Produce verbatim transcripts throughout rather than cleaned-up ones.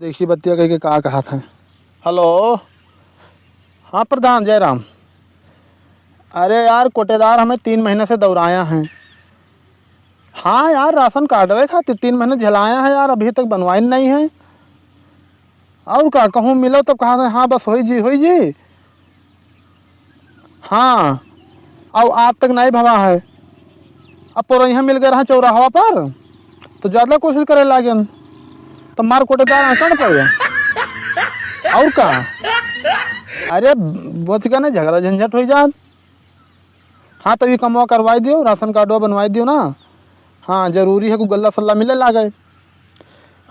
देखी बतिया कह के का कहत हैं। हेलो, हाँ प्रधान जयराम, अरे यार कोटेदार हमें तीन महीने से दौड़ाया है। हाँ यार, राशन कार्डवे खातिर तीन महीने झेलाया है यार, अभी तक बनवाइन नहीं है। और का कहूँ, मिलो तब कहा हाँ बस होई जी, होई जी। हाँ, अब आज तक नहीं भवा है। अब पोरैया मिल गए रहा चौराहा पर, तो ज्यादा कोशिश करे लागेन, तो मार कोटेदार आंकड़ पर। और का, अरे बच गए ना, झगड़ा झंझट हो जात। हाँ, तो ये कमवा करवाई दियो, राशन कार्डवा बनवाई दियो ना। हाँ, जरूरी है, कुछ गल्ला सल्ला मिले लागे।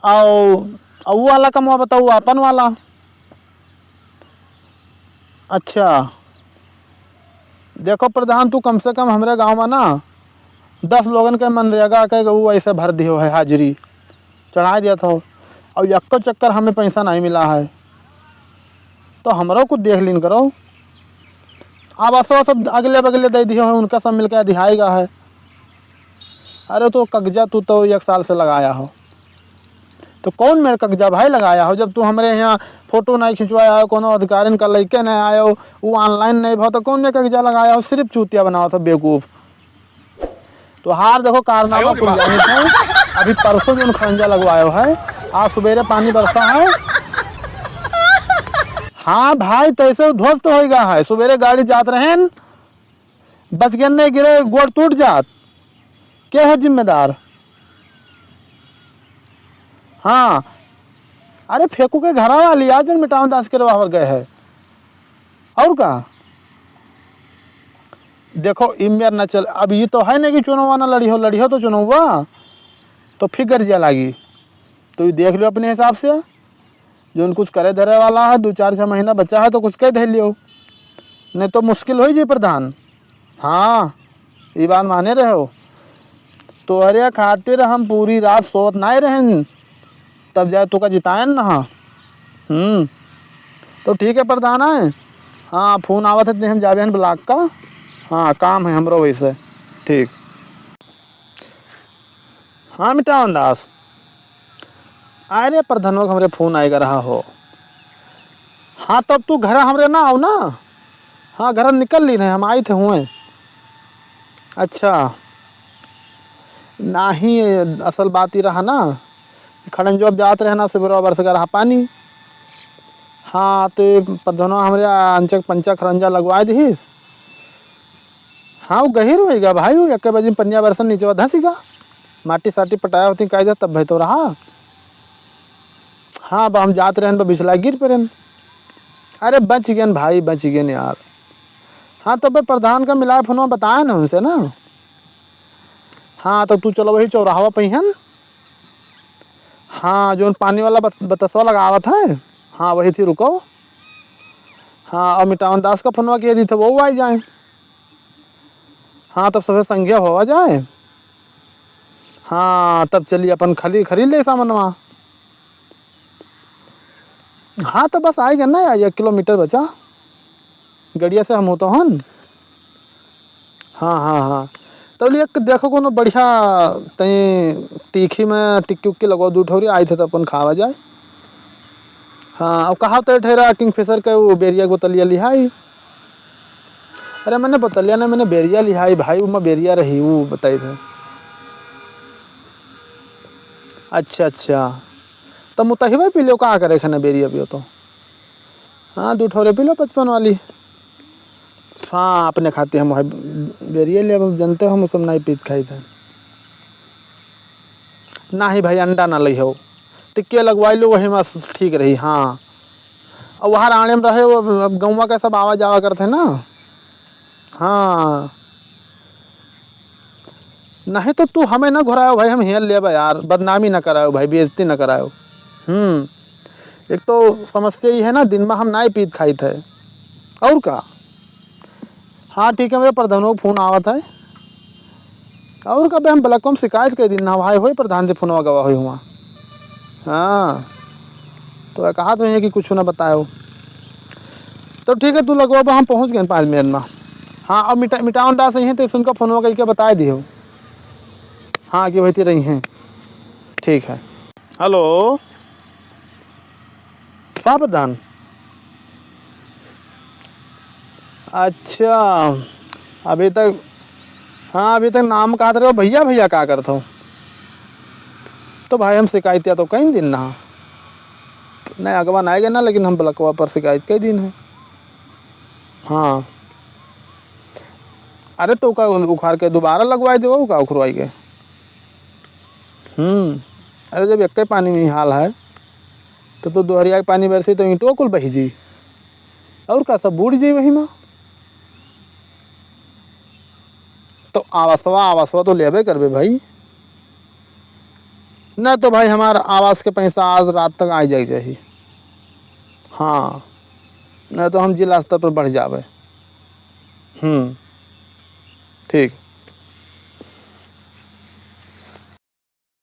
आओ, आओ, वो वाला कमवा बताओ, आपन वाला। अच्छा, देखो प्रधान, तू कम से कम हमरे गाँव में ना दस लोगन के मनरेगा के ऊ ऐसे भर दियो है, हाजिरी चढ़ाए दिया था, और यक्को चक्कर हमें पैसा नहीं मिला है, तो हमरो कुछ देख लीन करो। अब असो सब अगले बगले दे दियो है, उनका सब मिलकर अधिहाई गा है। अरे तो कगजा तू तो एक साल से लगाया हो, तो कौन मेरे कगजा भाई लगाया हो? जब तू हमरे यहाँ फोटो नहीं खिंचवाया हो, कोनो अधिकारिन का लइके नहीं आयो, वो ऑनलाइन नहीं भा, तो कौन मेरे कगजा लगाया हो? सिर्फ चूतिया बनावा था बेवकूफ। तो हार देखो कारनामा कुल जानित है। अभी परसों जो खरंजा लगवायो है, आज सुबेरे पानी बरसा है। हाँ भाई, तैसे ध्वस्त होइगा है। सुबेरे गाड़ी जात रहेन, बच गए नहीं, गिरे, गोड़ टूट जात। के है जिम्मेदार? हाँ, अरे फेंकू के घरा वाली आज जन मिटावन दास के रवावर गए है। और का? देखो, ई मेर न चल, अब ये तो है नहीं कि चुनाव ना लड़ी हो, लड़ी हो तो चुनाव तो फिर गरिया लागी। तो ये देख लो अपने हिसाब से, जो कुछ करे धरे वाला है, दो चार छः महीना बचा है तो कुछ कह दे लियो, नहीं तो मुश्किल हो जी प्रधान। हाँ, ई बात माने रहे हो, तोहरे खातिर हम पूरी रात सोवत नाय रहन, तब जाए तोका जितायन ना। हाँ, हम्म, तो ठीक है प्रधान है। हाँ, फोन आवत है, हम जाबे हन ब्लॉक का। हाँ, काम है हमरो वैसे। ठीक। हाँ मिटावन दास, अरे प्रधानवा के हमरे फोन आएगा रहा हो। हाँ, तब तू घर हमरे ना आओ ना। हाँ, घर निकल ली नहीं, हम आई थे हुए। अच्छा, नाही, असल बात ही रहा ना, खड़ंजो अब जात रहे ना, सुबह बरस का रहा पानी। हाँ, तो ये प्रधानवा हमरे अंचक पंचा खड़ंजा लगवाए दिहिस। हाँ, वो गहिर होइगा भाई, वो एक बजे पनिया बरसन नीचे धसिगा। माटी साटी पटाया होती कायदे तब भाई तो रहा। हाँ, अब हम जात रहन, बा बिछला गिर पड़न। अरे बच गयन भाई, बच गयन यार। हाँ, तो बे प्रधान का मिलाए फोनवा बताए ना उनसे ना। हाँ, तो तू चलो वही चौराहवा पहियन। हाँ, जोन पानी वाला बत-, बतसवा लगावत है, हाँ, वही थी रुको। हाँ, और मिटावन दास का फोनवा किए दी थे, वो आई जाए। हाँ, तब सबसे संज्ञा होवा जाए। हाँ, तब चलिए अपन खली-, खरीद ले सामानवा। हाँ, तो बस आए गए ना, एक किलोमीटर बचा। गड़िया से हम होता हन। हाँ, हाँ, हाँ। तो लिए एक देखो कोनो बढ़िया तई तीखी में टिक्की उक्की लगवा दू ठौरी, आई थे तो अपन खावा जाए। हाँ, और कहा तो ठहरा किंगफिशर के वो बेरिया के बोतलिया लिहाई। अरे मैंने बोतलिया नहीं, मैंने बेरिया लिहाई भाई, उमा बेरिया रही, वो बताई थे। अच्छा, अच्छा। तो मुतहिबे पी लो, का करे खाना बेरिया पियो तो। हाँ, दू ठौरे पी लो पचपन वाली। हाँ, अपने खाती हम भाई बेरिया ले, अब जनते हो, हम सब नहीं पीत खाई थे। ना ही भाई, अंडा ना लई हो, टिक्के लगवाई लो, वही में ठीक रही। हाँ, और वहाँ राणे में रहे, वो अब गौवा के सब आवा जावा करते ना। हाँ, नहीं तो तू हमें ना घुरायो भाई, हम हियर लेबा यार, बदनामी ना करायो भाई, बेइज्जती ना करायो। हम्म, एक तो समस्या ये है ना, दिन में हम नाई पीत खाइत है, और का। हाँ ठीक है, मेरे प्रधानों का फोन आवत है, और का बे, हम ब्लॉक में शिकायत कर दिन ना भाई, होई प्रधान से फोनवा गवा होई हुआ। हाँ, तो वह कहा तो है कि कुछ ना बतायो। तो ठीक है, तू लगवा, हम पहुँच गए पाँच मिनट में। हाँ, अब मिटा-, मिटावन दास आई हैं, तो सुनकर फोनवा करके बताए दियो। हाँ, कि वही रही हैं। ठीक है। हेलो, का प्रधान? अच्छा, अभी तक, हाँ, अभी तक नाम कहत रहे हो, भइया, भइया का करत हो? तो भाई, हम सिकायतिया तो कई दिन ना, नहीं, अगवा ना आएगा ना, लेकिन हम ब्लकवा पर सिकायत कई दिन है। हाँ, अरे, तो का उखाड़ के दोबारा लगवाई देबो का उखरवाई के? हम्म, अरे, जब एक्के पानी में ही हाल है, तो, तो दोहरिया के पानी बरसी तो ईंटो कुल बही जी, और का, सब बूड़ जी वही में। तो आवासवा, आवासवा तो लेबे करबे भाई। न तो भाई, हमार आवास के पैसा आज रात तक आ जाए चाहिए। हाँ, न तो हम जिला स्तर पर बढ़ जाबे। हम्म, ठीक।